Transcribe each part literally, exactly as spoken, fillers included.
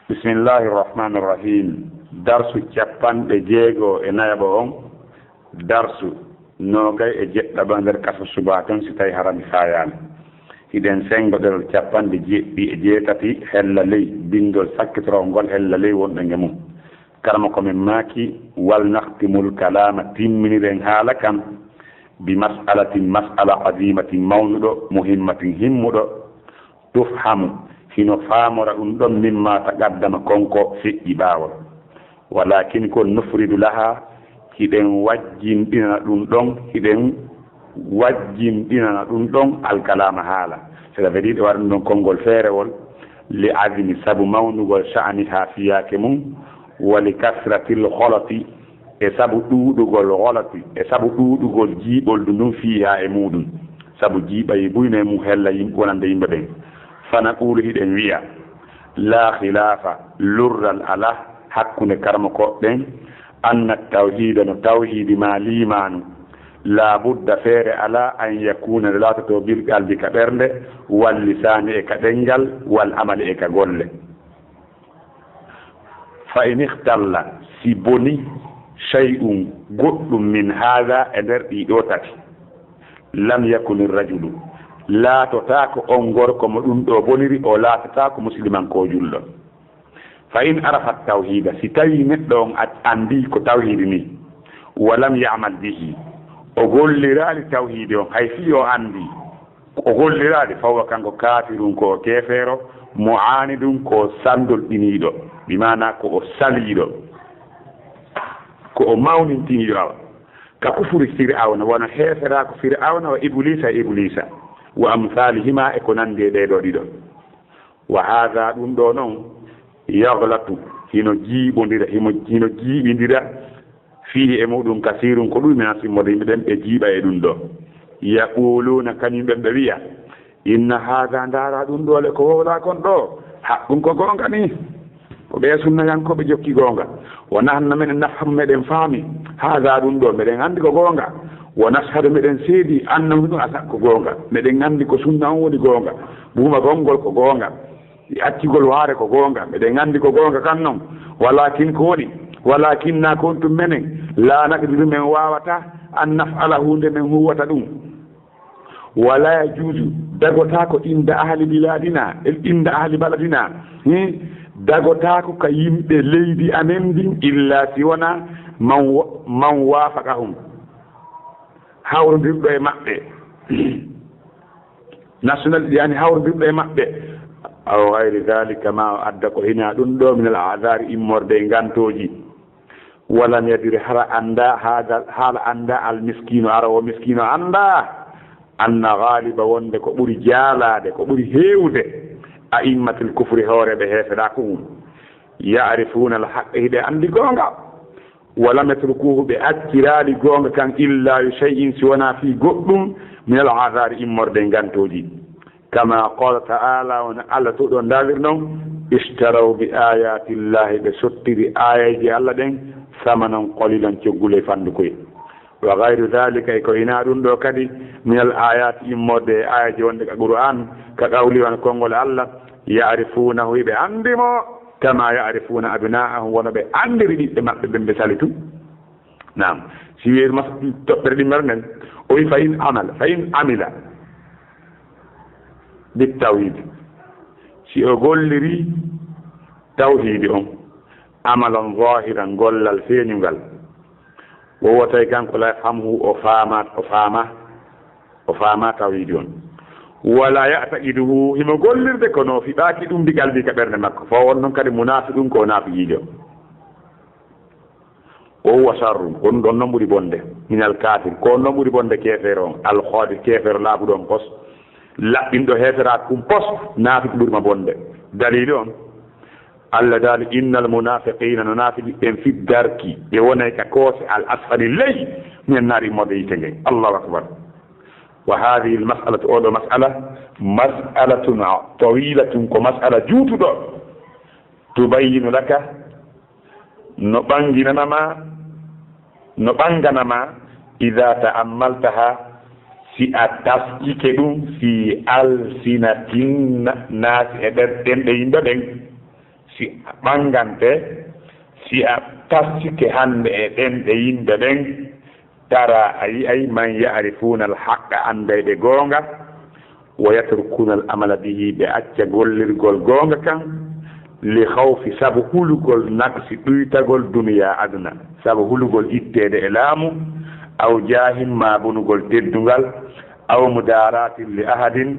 Bismillahi rahmani rahim. Darsu capanɗe jeego e nayaɓo on. Darsu noogay e jeɗɗaɓo nder kaso subaa ton, si tawi harami faayaani. Hiɗen senngo ɗerol capanɗe jeɗɗi e jeetati hella ley, binndol sakkitoro ngol hella ley wonɗen e mum. Karama ko min maaki, wal nakhtimul kalaama, timminiren haala kan, bi mas'alatin, mas'ala azimatin, mawnuɗo, muhimmatin, himmuɗo, tufhamu, hino faamora ɗum ɗon, mimma taqaddama, kon ko feƴƴi ɓaawo. Walakin ko nufridu laha, hiɗen wajjinɗinana ɗum ɗon, hiɗen wajjinɗinana ɗum ɗon alkalaama haala. Cela veut dire ɗe waɗa ɗum ɗon konngol feerewol, li azimi, sabu mawnugol sha'aniha, fiyaake mum, wa li kasratil gholati, e sabu ɗuuɗugol gholati, e sabu ɗuuɗugol jiiɓoldu ndun fiiha e muuɗum, sabu jiiɓayi buy no e mum hella yim-, wonande yimɓe ɓen. Fa naqulu, hiɗen wi'a, laa khilaafa, lurral alaa, hakkunde karamokooɓe ɓen, anna tawhiida, no tawhiidi maa liimaanu, laa budda, feere alaa, an yakuuna, nde laatoto, bil qalbi, ka ɓernde, wal lisaani, e ka ɗenngal, wal amali, e ka golle. Fa in ikhtalla, si boni, shay'un, goɗɗum, min haadha, e nder ɗii ɗoo tati, lam yakuni rajulu, laatotaako on gorko mo ɗum ɗoo boniri, o laatotaako musliman ko julɗo. Fa in arafa tawhida, si tawi neɗɗo on a-, anndi ko tawhidi ni, wa lam ya'mal bihi, o golliraali tawhidi on, hay fii o anndi, o golliraali, fa huwa, kanko, kaafirun, ko o keefeero, mu'aanidun, ko o sanndolɗiniiɗo, bi maana ko o saliiɗo, ko o mawnintiniiɗo, awa, ka kufuri Fir'awna, wano heeferaaku Fir'awna wa Ibuliisa e Ibuliisa, wa amsaalihima, e ko nanndi e ɗee ɗoo ɗiɗo. Wa haadha, ɗum ɗoo non, yaghlatu, hino jiiɓondira, himo, hino jiiɓindira, fiihi, e muɗum, kasiirun, ko ɗum, minal, immorde yimɓe ɓen, ɓe jiiɓa e ɗum ɗoo. Yaquluuna, kañum ɓen ɓe wi'a, inna haadha, ndaara ɗum ɗoo le ko wowlaa kon ɗoo, haqqun, ko goonga ni. Ko ɓee sunnayankooɓe jokki goonga. Wa nahnu, minen, nafhamu, meɗen faami, haadha, ɗum ɗoo, meɗen anndi ko goonga. Wa nashhadu, meɗen seedi, annahu, ɗum, alhaq, ko goonga. Meɗen anndi ko sunna on woni goonga. Buumagol ngol ko goonga. E accugol waare ko goonga, meɗen anndi ko goonga kan non. Walakin ko woni, walakinna ko on tun menen, laa naqdiru, men waawataa, an naf'ala, huunde men huuwata ɗum. Wala yajuuzu, dagotaako inda ahli biladina, inda ahli baladina, hmm? Dagotaako ka yimɓe leydi amen ndin, illa si wonaa man wa-, man waafaqahum, hawrondirɗo e maɓɓe. National, yani, hawrondirɗo e maɓɓe. Aw gayri dhalika, ma o adda ko hinaa ɗum ɗoo, min al a'dhari, immorde e ngantooji. Walam yadri, hara anndaa, haada, haala anndaa, al miskiino, ara o miskiino anndaa, anna ghaaliba, wonde ko ɓuri jaalaade, ko ɓuri heewde, a'immatil kufri, hooreeɓe heeferaaku ngun, ya'rifuuna al haqqa, hiɓe anndi goonga. Walam yatrukuhu, ɓe acciraali goonga kan, illa li shay'in, si wonaa fii goɗɗum, min al a'dhari, immorde e ngantooji. Kama qala ta'ala, wona Allah to ɗo ndawir non, ishtaraw bi ayati llahi, ɓe sottiri aayeeje Allah ɗen, samanan qalilan, coggule fandukoy. Wa gayru dhalika, e ko hinaa ɗum ɗo kadi, min al ayati, immorde e aayeeje wonde ka Qur'an, ka qawli, wano konngol Allah, ya'rifunahu, ɓe anndi mo, kama ya'rifuna abna'ahum, wano ɓe anndiri ɓiɓɓe maɓɓe ɓen ɓe sali tun. Naam. Si wi'e mas-, toɓɓere ɗimmere nden, o wi, fa in amala, fa in amila bit tawhid. Si o golliri tawhidi on, amalan zahiran, gollal feeñungal, wo wotay kanko la yafhamhu, o faama, o faama, o faama tawhidi on. Wala ya'taqiduhu, himo gollirde kono o fiɓaaki ɗum bi qalbi, ka ɓernde makko. Fo on non kadi munafiqun, ko o nafiqiijo. O huwa sharrun, ko ɗum ɗon non ɓuri bonde. Minal kafir, ko on non ɓuri bonde keefeero on. Al khalis, keefeero laaɓuɗo on pos. Laɓɓinɗo heeferaaku kun pos, naafiki ɓuri mo bonde. Daliili on, Allah daali, innal munafiqina, no naafiki ɓen, fi darki, ɓe wonay ka koose, al asfali, ley, min annaari, immorde yiite ngen. Allahu akbar. Wa hadhihi al mas'alatu, oɗo mas'ala, mas'alatun tawilatun, ko mas'ala juutuɗo. Tubayyinu laka, no ɓanginana ma, no ɓangana ma, ida ta'ammaltaha, si a taskike ɗum, fi alsinatin naasi, e ɗer-, ɗemɗe yimɓe ɓen. Si a ɓangante, si a taskike hannde e ɗen ɗe yimɓe ɓen, tara a yi'ay man ya'rifuuna al-haqqa, anndayɓe goonga, wa yatrukuuna al-amala bihi, ɓe acca gollirgol goonga kan, li khawfi, sabu hulugol naqsi, ɗuytagol, duniya, aduna, sabu hulugol itteede e laamu, aw jaahin, maa bonugol teddungal, aw mudaaratin li ahadin,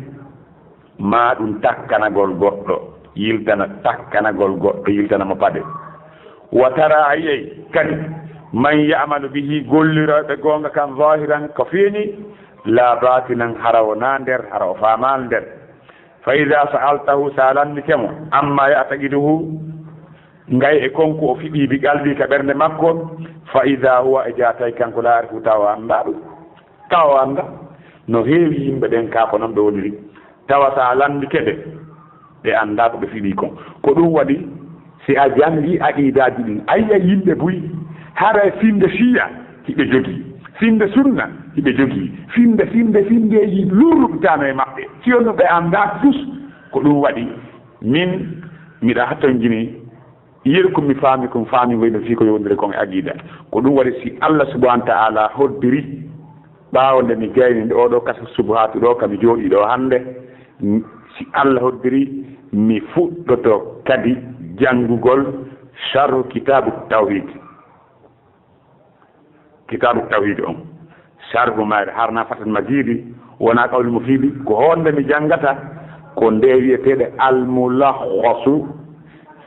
maa ɗum takkanagol goɗɗo, yiltana takkanagol goɗɗo, yiltana mo paɗe. Wa tara, a yi'ay kadi, man ya'malu bihi, gollirooɓe goonga kan, zahiran, ko feeñi, la batinan, hara wonaa nder, hara o faamaali nder. Fa iza sa'altahu, sa lanndike mo, amma ya'taqiduhu, ngay e kon ko o fiɓi, bi qalbi, ka ɓernde makko, fa iza huwa, e jaatay kanko, la ya'rifu, tawa anndaa ɗum. Tawa annda no heewi yimɓe ɓen kaa ko non ɓe woniri. Tawa so a lanndike ɓe, ɓe anndaa ko ɓe fiɓii kon. Ko ɗum waɗi, si a janngii aqiidaaji ɗin, a yi'ay yimɓe buy, haray finnde Shiya hiɓe jogii, finnde Sunna hiɓe jogii, finnde, finnde, finndeeji lurruɗi tano e maɓɓe. Si on no ɓe anndaa tus, ko ɗum waɗi min miɗa hatonjini Yeru ko mi faami kon, faami wayno fii ko yowondiri kon e aqiida. Ko ɗum waɗi si Allah subhanahu wa ta'ala hoddiri, ɓaawo nde mi gayni nde oɗo kaso subuhaatu ɗo, ka mi jooɗii ɗo hannde, m-, si Allah hoddiri, mi fuɗɗoto kadi janngugol sharhu kitaabu tawhid. Kitaabu tawhid on, sharhu mayre, harna fatal majidi, wona qawli mufidi, ko honde mi janngata? Ko nde wi'eteeɗe Al-Mulakhasu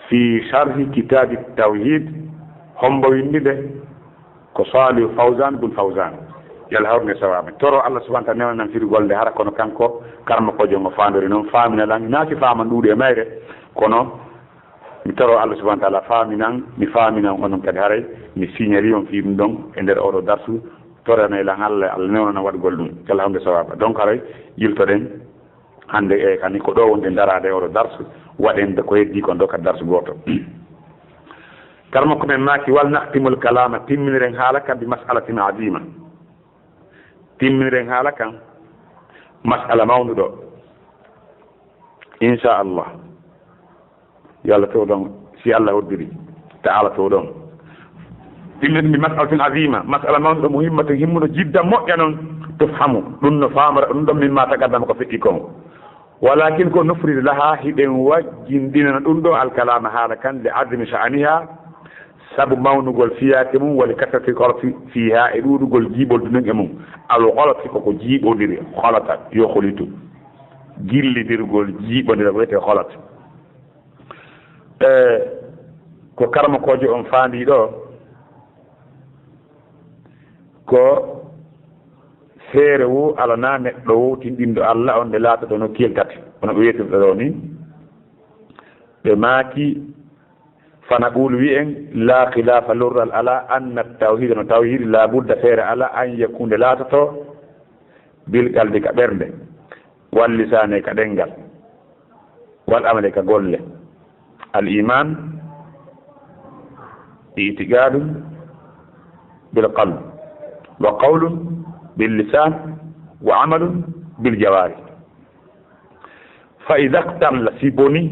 fi sharhi kitaabi tawhid, hombo winndi nde? Ko Salihu Fawzan bun Fawzan. Yo Allah hawru nde sawaba. Toro Allah subhanahu wa ta'ala newna nan firugol nde, hara kono kanko karamokoojo mo faandori non, faamina lan, naati faaman ɗuuɗi e mayre, kono Mi toro Allah subhanahu wa ta'ala faaminan, mi faaminan onon kadi haray, mi signali on fii ɗum ɗon e nder oɗo darsu, toranay lan Allah, Allah newnana waɗugol ɗum, kala honde sawaba. Donc haray, yiltoɗen hannde e kani ko ɗo wonde daraade e oɗo darsu, waɗen ko heddi kon ɗo ka darsu gooto. Karamoko men maaki, wal nahtimul kalama, timminiren haala kan bi mas'alatin azima. Timminiren haala kan, mas'ala mawndu ɗo. Insha Allah. Yo Allah towɗon, si Allah hoddiri, ta'ala towɗon. Ɗimmen bi mas'alatin azima, mas'ala mawɗo, muhimmatin, himmuɗo jidda, moƴƴa non, tufhamu, ɗum no faamora, ɗum ɗon mimma taqaddama ko feƴƴi kon. Walakin ko nufrid laha, hiɗen wajjinɗinana ɗum ɗo alkalama haala kan, li azmi sha'aniha, sabu mawnugol fiyaake mum, wali kasrati ghalati fiha, e ɗuuɗugol jiiɓoldu ndun e mum. Al ghalati koko jiiɓondiri, ghalata, yughlitu. Jillidirgol jiiɓondira wiyete ghalat. E, ko karamokoojo on faandi ɗo, ko feere wo alana neɗɗo wowtinɗinɗo Allah on nde laatoto no keltati. Kono ɓe weetirɗo ɗo ni, ɓe maaki, fa naqulu wi'en, la khilafa lorral ala anna tawhid, no tawhid la budda feere ala an yakun nde laatoto bil qalbi ka ɓernde. Wal lisaani ka ɗenngal, wal amali ka golle. Al iman, itiqadun bil qalb, wa qawlun bil lisan, wa amalun bil jawari. Fa idha ikhtalla, si boni,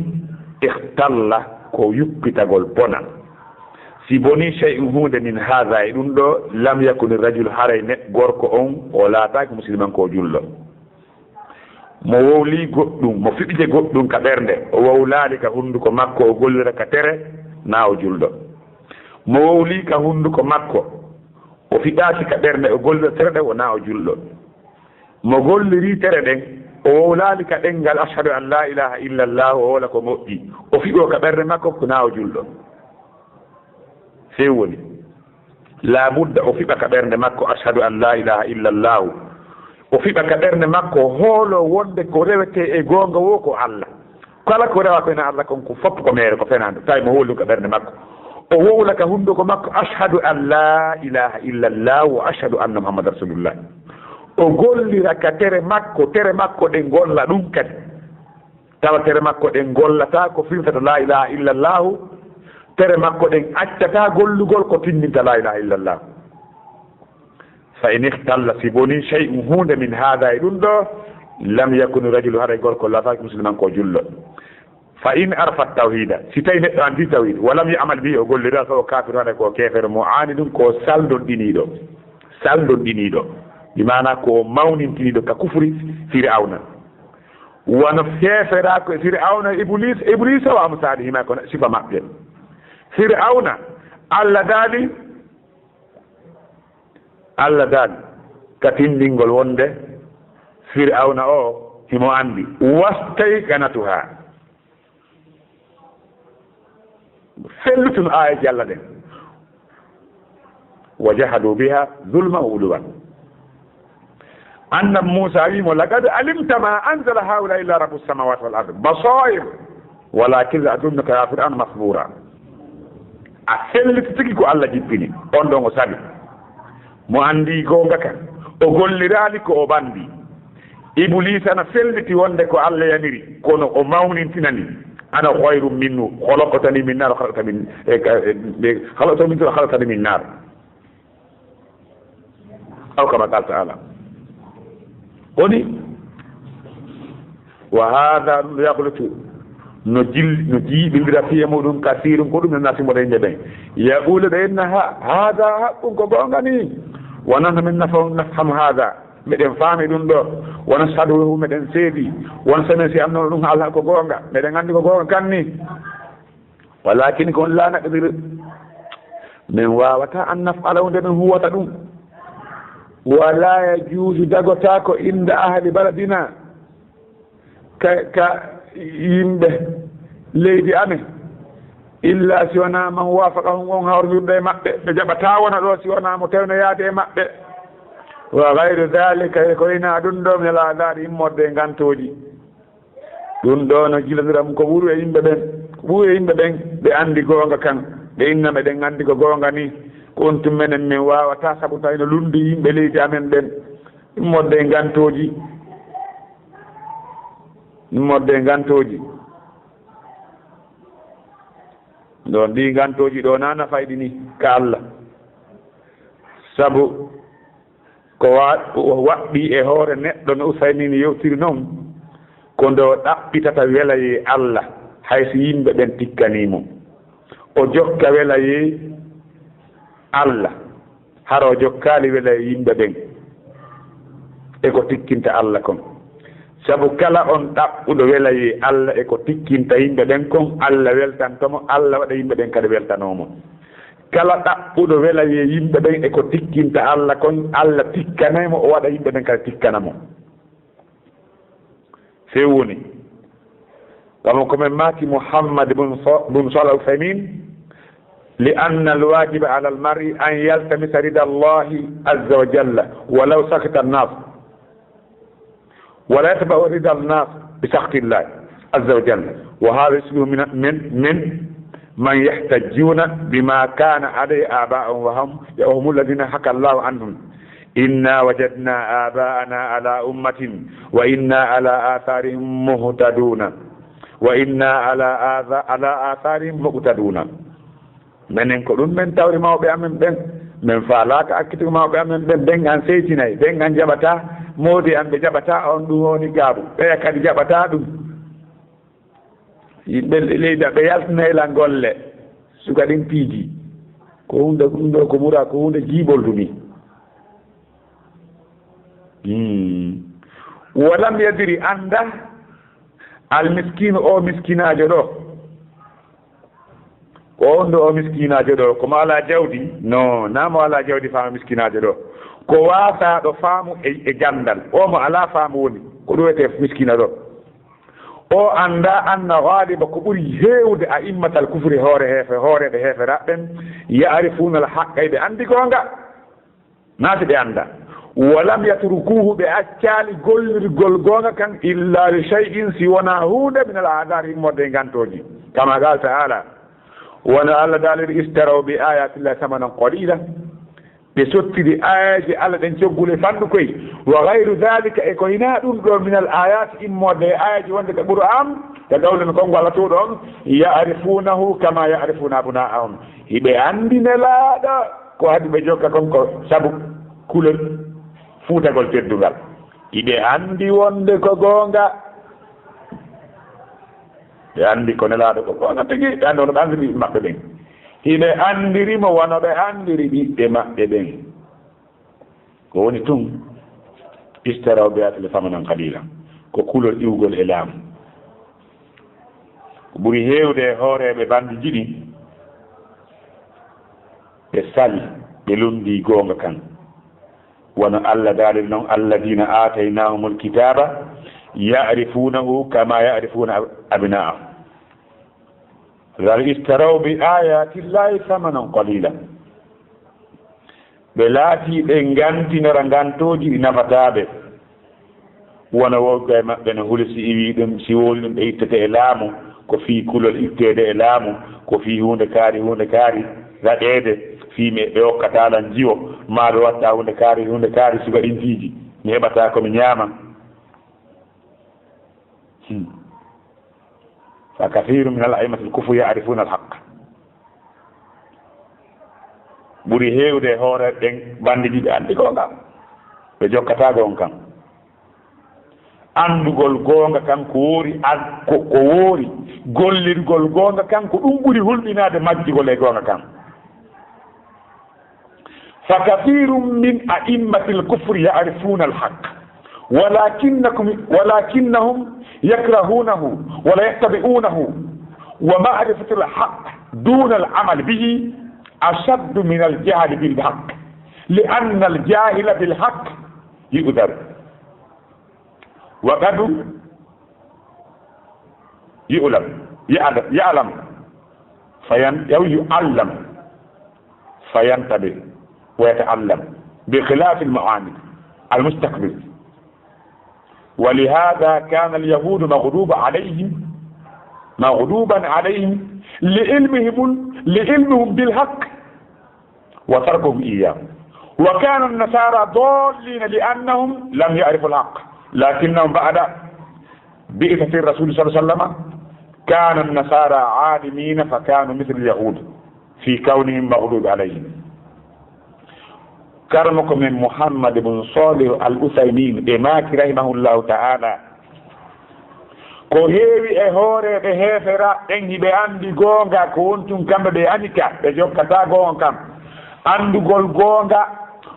ikhtalla ko yuppitagol bonan. Si boni shay'un huunde min hadha e ɗum ɗo, lam yakun rajul haray ne gorko on o laataaki musliman ko julɗo. Mo wowli goɗɗum, mo fiɓike goɗɗum ka ɓernde, o wowlaali ka hunnduko makko, o gollira ka tere, na o julɗo. Mo wowli ka hunnduko makko, o fiɓaaki ka ɓernde, o gollira tere ɗe, wona o julɗo. Mo golliri tere ɗen, o wowlaali ka ɗenngal ashhadu an la ilaha illa Allah, o wowla ko moƴƴi, o fiɓo ka ɓernde makko, ko na o julɗo. Few woni. Laabudda o fiɓa ka ɓernde makko, ashhadu an la ilaha illa Allahu. O fiɓa ka ɓernde makko, hoolo wonde ko rewete e goonga wo ko Allah. Kala ko rewa ko ena Allah kon, ko fof ko meere, ko fenaande. Tawi mo hooli ɗum ka ɓernde makko. O wowla ka hunnduko makko, ashhadu an la ilaha illa Allah wa ashhadu anna Muhammadan rasulullah. O gollira ka tere makko, tere makko ɗen golla ɗum kadi. Tawa tere makko ɗen gollata ko firtata la ilaha illa Allahu, tere makko ɗen accata gollugol ko tinninta la ilaha illa Allahu. Fa in ikhtalla, si boni shay'un huunde min haada e ɗum ɗo, lam yakun rajulu, haray gorko laataaki musliman ko julɗo. Fa in arafa tawhida, si tawi neɗɗo anndi tawhid, wa lam ya'mal bihi, o gollira so o kafir, hade ko keefere mo aani ɗum, ko saldonɗiniiɗo, saldonɗiniiɗo, bi maana ko o mawnintiniiɗo ka kufri Fir'awna. Wano keefera ko Fir'awna, Iblis, Iblis wa amsaalihima, kono sifa maɓɓe. Fir'awna, Allah daali, Allah daali ka tinndingol wonde Fir'awna o himo anndi, wastayqanatuha, fellitun aayeeje Allah ɗen, wa jahadu biha zulman wa uluwan. Annabi Muusa wi'i mo, laqad alimta ma anzala haula illa rabbus samawati wal ard basair walakin azunnuka ya Fir'aun masbura. A felliti tigi ko Allah jippini, on ɗon o sali. Mo anndi goonga kan, o golliraali ko o ɓanndi. Ibuliisa na felliti wonde ko Allah yamiri, kono o mawnintinani. Ana khayrum minhu, khalaqtani min nar, khalaqta min, eh, eh, eh, khalaqta min, khalaqtani min nar. Aw kama qala ta'ala. Woni, wa hadha, ɗum yakhlutu, no jil-, no jiiɓindira fiye muɗum kasirun, ko ɗum no nafi mo ɗen ɓen. Yaqulu, ɓe inna ha, hadha haqqun, ko goonga ni. Wa nahnu min nafham, nafham hadha, meɗen faami ɗum ɗo. Wa nashhadu, meɗen seedi. Wa nashhadu si annoo ɗum Allah ko goonga. Meɗen anndi ko goonga kan ni. Walakin kon la naqdir, min wawata an naf'ala hunde min huwata ɗum. Wala yajuzu, dagotako inda ahli baladina, ka, ka yimɓe leydi amen, illa si wona man wafaqahum, on hawriɗo e maɓɓe, ɓe jaɓata wona ɗo si wona mo tawno yaade e maɓɓe. Wa ghayru dhalika, e ko ina ɗum ɗo, min al a'dhari, immorde e ngantooji. Ɗum ɗo no jilondira mum ko ɓuri e yimɓe ɓen, ko ɓuri e yimɓe ɓen, ɓe anndi goonga kan, ɓe inna meɗen anndi ko goonga ni, ko on tun menen min waawata, sabu tawi no lundi yimɓe leydi amen ɓen, immorde e ngantooji, immorde e ngantooji. Ɗon ɗi ngantooji ɗo na nafayɗi ni ka Allah. Sabu ko wa-, waɗɗi e hoore neɗɗo, no Usaymin yewtiri non, ko ndo ɗaɓɓitata welayee Allah, hay si yimɓe ɓen tikkanii mo. O jokka welayee Allah, hara o jokkaali welayee yimɓe ɓen e ko tikkinta Allah kon. Sabu kala on ɗaɓɓuɗo welayee Allah e ko tikkinta yimɓe ɓen kon, Allah weltanto mo, Allah waɗa yimɓe ɓen kadi weltanoo mo. Kala ɗaɓɓuɗo welayee yimɓe ɓen e ko tikkinta Allah kon, Allah tikkanay mo, o waɗa yimɓe ɓen kadi tikkana mo. Few woni, kamo ko men maaki Muhammad bun So-, bun Salih Al-Uthaymin, li anna al-wajiba ala al-mar'i an yaltamisa rida Allahi azza wa jalla, walaw sakita an-nas. ولا يتبع رضا الناس بسخط الله عز وجل. وهذا يشبه من، من، من، من يحتجون بما كان عليه آباؤهم وهم، وهم الذين حكى الله عنهم: إنا وجدنا آباءنا على أمة وإنا على آثارهم مهتدون. وإنا على آثا-، على آثارهم مقتدون. Menen ko ɗum men tawri mawɓe amen ɓen. Men faalaaka accitude mawɓe amen ɓen. Ɓen an seytinay, ɓen an jaɓata. Moodi an ɓe jaɓata, on ɗum woni gaabu. Ɓeya kadi jaɓata ɗum. Yimɓe leydi ɓe yaltinay la golle. Suka ɗin piiji. Ko hunde ɗum ɗo ko mura, ko hunde jiiɓoldu ni. Hmm. Walam yadiri, annda, al miskinu, o miskinaajo ɗo. Ko on ɗo o miskinaajo ɗo, ko mo alaa jawdi? No, na mo alaa jawdi faama miskinaajo ɗo. Ko waasaaɗo faamu e, e ganndal. O mo alaa faamu woni, ko ɗum wiyetee miskina ɗo. O annda anna ghaliba, ko ɓuri heewde a immatal kufri, hoore heefe-, hooreeɓe heeferaaɓe ɓen, ya'rifuuna al haqqa, ɓe anndi goonga. Naati ɓe annda. Walam yatrukuhu, ɓe accaali gollirgol goonga kan, illa li shay'in, si wonaa huunde, min al a'dar, immorde e ngantooji. Kama qala ta'ala, wano Allah daaliri, ishtaraw bi ayatillahi samanan qalila. Ɓe sottiri aayeeje Allah ɗen coggule fanɗukoy. Wa ghayru dhalika, e ko hinaa ɗum ɗo, min al ayati, immorde e aayeeje wonde ka Qur'an, ka qawlen konngo Allah tuuɗo on, ya'rifunahu kama ya'rifuna abna'ahum. Hiɓe anndi Nelaaɗo. Ko haɗi ɓe jokka kon ko sabu kulol fuutagol teddungal. Iɓe anndi wonde ko goonga. Ɓe anndi ko Nelaaɗo ko goonga tigi, ɓe anndi hono ɓe anndiri ɓiɓɓe maɓɓe ɓen. Hiɓe anndiri mo wano ɓe anndiri ɓiɓɓe maɓɓe ɓen. Ko woni tun, ishtaraw bi ayatillah samanan qalila, ko kulol iwgol e laamu. Ko ɓuri heewde e hooreeɓe banndiji ɗin, ɓe sali, ɓe lonndii goonga kan. Wano Allah daaliri non, "Alladina aataynahumul kitaaba ya'rifunahu kama ya'rifuna abna'ahum." Qad ishtaraw bi ayatillahi samanan qalila. Ɓe laatii ɓe ngantinora ngantooji ɗi nafataa ɓe. Wona woɓɓe e maɓɓe no huli si iwii ɗum, si wowli ɗum ɓe ittete e laamu, ko fii kulol itteede e laamu, ko fii huunde kaari, huunde kaari raɗeede, fii mi ɓe okkataa lan jiwo, maa ɓe watta huunde kaari, huunde kaari suga ɗintiiji, mi heɓataa ko mi ñaama. Hmm. Fa kathiru min al aimmatil kufri ya'rifuna al haqq. Ɓuri heewde e hoore ɓen banndiji ɓe anndi goonga, ɓe jokkataa goonga kan. Anndugol goonga kan ko woori, an-, ko, ko woori, gollirgol goonga kan ko ɗum ɓuri hulɓinaade majjugol e goonga kan. فكثير من أئمة الكفر يعرفون الحق، ولكنكم، ولكنهم يكرهونه ولا يتبعونه، ومعرفة الحق دون العمل به أشد من الجهل بالحق، لأن الجاهل بالحق يؤذر. وقد يعلم، يعلم، يعلم، فين-، أو يعلم، فينتبه ويتعلم، بخلاف المعاند المستكبر. ولهذا كان اليهود مغضوب عليهم، مغضوبا عليهم لعلمهم، لعلمهم بالحق، وتركهم إياه. وكان النصارى ضالين لأنهم لم يعرفوا الحق، لكنهم بعد بعثة الرسول صلى الله عليه وسلم كان النصارى عالمين فكانوا مثل اليهود في كونهم مغضوب عليهم. Karamoko men Muhammad ibn Salih al Uthaymin ɓe maaki rahimahullahu ta'ala, ko heewi e hooreeɓe heeferaaɓe ɓen hiɓe anndi goonga ko wontun kamɓe ɓe anika, ɓe jokkataa goonga kan. Anndugol goonga,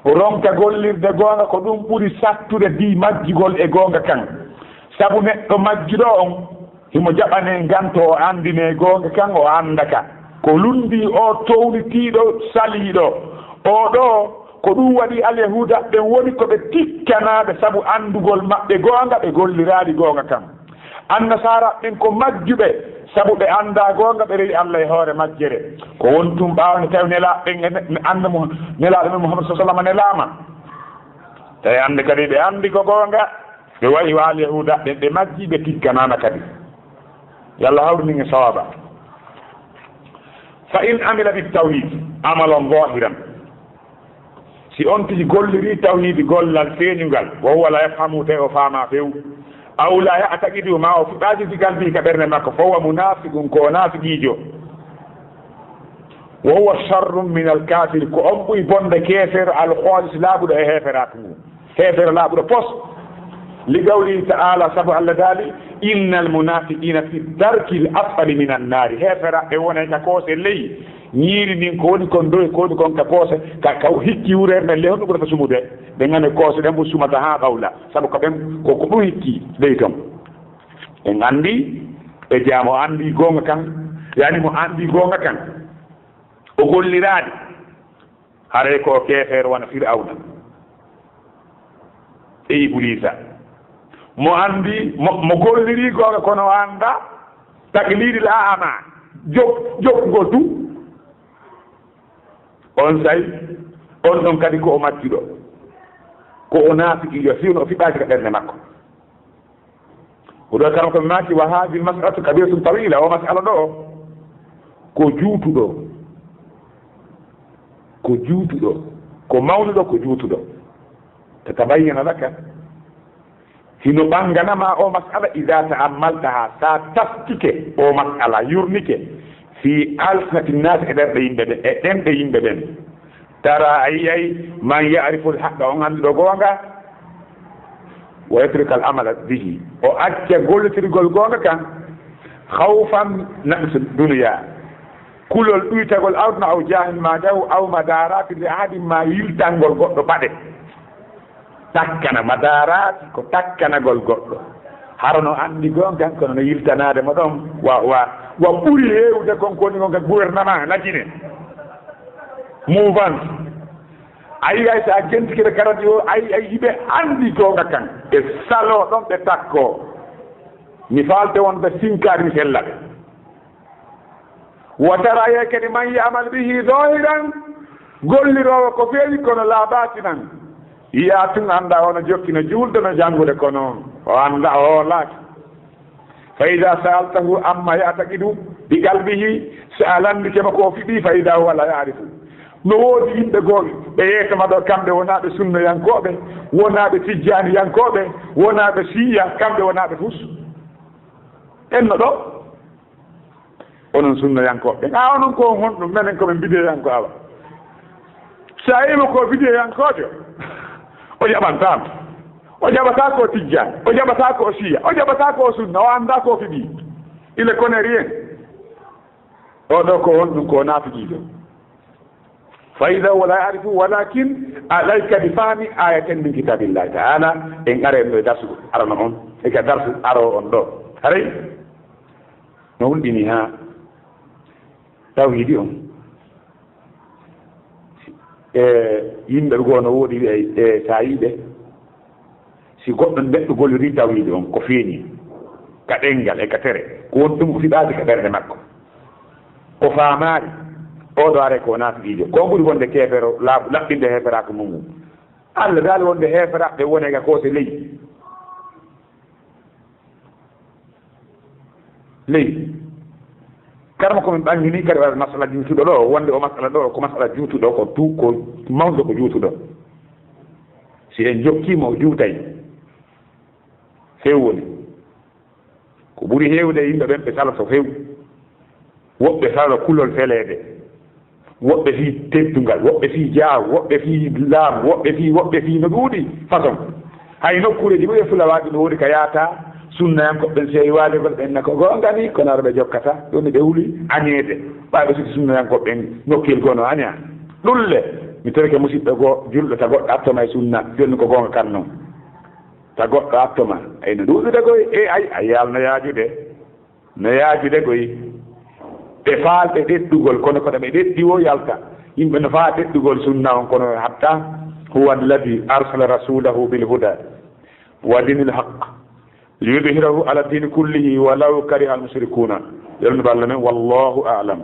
ronka gollirde goonga ko ɗum ɓuri sattude fii majjugol e goonga kan. Sabu neɗɗo majjuɗo on, himo jaɓanee nganto o anndinee goonga kan, o annda ka. Ko lunndii o townitiiɗo, saliiɗo. Oo ɗoo, ko ɗum waɗi Alyahuuda ɓen woni ko ɓe tikkanaaɓe sabu anndugol maɓɓe goonga, ɓe golliraali goonga kan. Annasaara ɓen ko majjuɓe sabu ɓe anndaa goonga, ɓe rewi Alla e hoore majjere. Ko woni tun ɓaawo nde tawi nelaaɓe ɓen e ne-, annda Mu-, nelaaɗo men Muhammad sallallahu alaihi wasallam nelaama. Tawi annde kadi ɓe anndi ko goonga, ɓe wayi wa Alyahuuda ɓen, ɓe majji, ɓe tikkanaama kadi. Yo Alla hawru min e sawaaba. Fa in amila bit tawhid amalan zahiran, si on tigi golliri tawhidi gollal feeñungal, wa huwa la yafhamu, tawi o faamaa few, aw la ya'taqidu, ma o fuɗɗaaki fi qalbihi, ka ɓernde makko, fa huwa munafiqun, ko o naafiqiijo. Wa huwa sharrun min al kafir, ko on ɓuri bonde keefeero al khalis, laaɓuɗo e heeferaaku ngu. Heefeero laaɓuɗo pos. Li qawlihi ta'ala, sabu Alla daali, "Innal munafiqina fi darkil asfali minan naari." Heeferaaɓe wonay ka koose ley ñiiri ndin, ko woni kon doy, ko woni kon ka koose, ka, ka hikki wureere nden ley, honno ɓurata sumude? Ɓe ngane koose ɗen fof sumata haa ɓawla, sabu ko ɓen, ko, ko ɗum hikki ley ton. En anndi, e jaa mo anndi goonga kan, yani mo anndi goonga kan, o golliraade. Haray ko o keefeero wano Fir'awna e Ibuliisa. Mo anndi, mo, mo golliri goonga kono o annda taqlidil a'ma, jok-, jokkugol tun. On say, on ɗon kadi ko o majjuɗo. Ko o naafiqiijo, si woni o fiɓaaki ka ɓernde makko. Ko ɗo tan ko mi maaki, wa hadhihi mas'alatu kabiratun tawila, o mas'ala ɗo ko juutuɗo, ko juutuɗo, ko mawnuɗo, ko juutuɗo. Tatabayyana laka, hino ɓanganama o mas'ala, idha ta'ammaltaha, sa taskike o mas'ala, yurnike, fi alsinati nnas, e ɗerɗe yimɓe ɓe, e ɗemɗe yimɓe ɓen. Tara, a yi'ay, man ya'rifu al-haqqa, on annduɗo goonga, wa yatruk al-amala bihi, o acca gollitirgol goonga kan, Khawfan nafsi dunya, kulol ɗuytagol aduna, aw jahin ma jahu, aw madarati li ahadin, ma yiltangol goɗɗo paɗe. Takkana, madarati ko takkanagol goɗɗo. Hara no anndi gonga, kono no yiltanaade mo ɗon wa, wa, wa ɓuri heewde kon ko woni gonga gouvernement lajine. Mouvance. A yi'ay so a jentike ɓe karati o, ay, ay, hiɓe anndi gonga kan. Ɓe saloo ɗon, ɓe takkoo. Mi faalte wonde sinkaari mi fella ɓe. Wa tara, yi'ay kadi, man ya'mal bihi zahiran, golliroowo ko feewi kono la batinan. Yi'a tun, annda ono jokki no juulde, no janngude, kono o annda, o hoolaaki. Fa idha sa'altahu amma ya'taqidu bi qalbihi, so a lanndike mo ko o fiɓi, fa idha huwa la ya'rifu. No woodi yimɓe goo, ɓe yeetoma ɗo, kamɓe wonaa ɓe sunnoyankooɓe, wonaa ɓe tijjaaniyankooɓe, wonaa ɓe siiya, kamɓe wonaa ɓe fus. En no ɗo, onon sunnoyankooɓe ɓen. A onon ko on honɗum? Menen ko men bidiyankooɓe, awa. So a wi'imo ko bidiyankoojo, o jaɓantaama. O jaɓataa ko tijjaan, o jaɓataa ko siiya, o jaɓataa ko sunna, o anndaa ko fiɓi. Il ne connaît rien. O ɗo ko honɗum? Ko naafiqiijo. Fa idha huwa la ya'rifu, walakin alayka bi fahmi ayatin min kitabillahi ta'ala. En ara en ɗo e darsu arano on, e ka darsu aro on ɗo. Haray no hulɓini ha tawhidi on. E yimɓe goo no woodi wi'ay, e sa yi'ɓe, si goɗɗo neɗɗo golliri tawhidi on, ko feeñi ka ɗenngal e ka tere, ko woni ɗum ko fiɓaade ka ɓernde makko, o faamaali, oo ɗo are ko naafiqiijo, ko ɓuri wonde keefero laaɓ-, laɓɓinde heeferaaku mum ngun. Allah daali wonde heeferaaɓe wone ka koose ley. Ley. Karma ko min ɓanngini kadi waɗa masala juutuɗo ɗo, wonde o masala ɗo ko masala juutuɗo, ko tu-, ko mawɗo ko juutuɗo. Si en jokkiimo o juutay, few woni. Ko ɓuri heewde e yimɓe ɓen ɓe saloto few. Woɓɓe salo kulol feleede. Woɓɓe fii teddungal, woɓɓe fii jaaw, woɓɓe fii laamu, woɓɓe fii, woɓɓe fii no ɗuuɗi façon. Hay nokkuureeji ɗuuɗi e Fulawaaji no woodi ka yaata sunnayankooɓe ɓen seewi waajagol ɓen na ko goonga ni, kono ara ɓe jokkata, ɗum ɓe huli añeede. Ɓaaɓe suti sunnayankooɓe ɓen nokkuyel goo no aña. Ɗulle, mi torike musiɗɗo goo, julɗo ta goɗɗo attoma e sunna, jonni ko goonga kan non. Ta goɗɗo attoma, ay no ɗuuɗude koy, e ay, ay yalno yaajude. No yaajude koy. Ɓe faalɓe ɗeɗɗugol, kono kono ɓe ɗeɗɗi wo yalta. Yimɓe no faa ɗeɗɗugol sunna on, kono hatta. Huwa alladhi arsala rasulahu bil huda wa dinil haqq liyudhhirahu ala dini kullihi walaw kariha al mushrikuna. Yalno balla men, wallahu a'lam.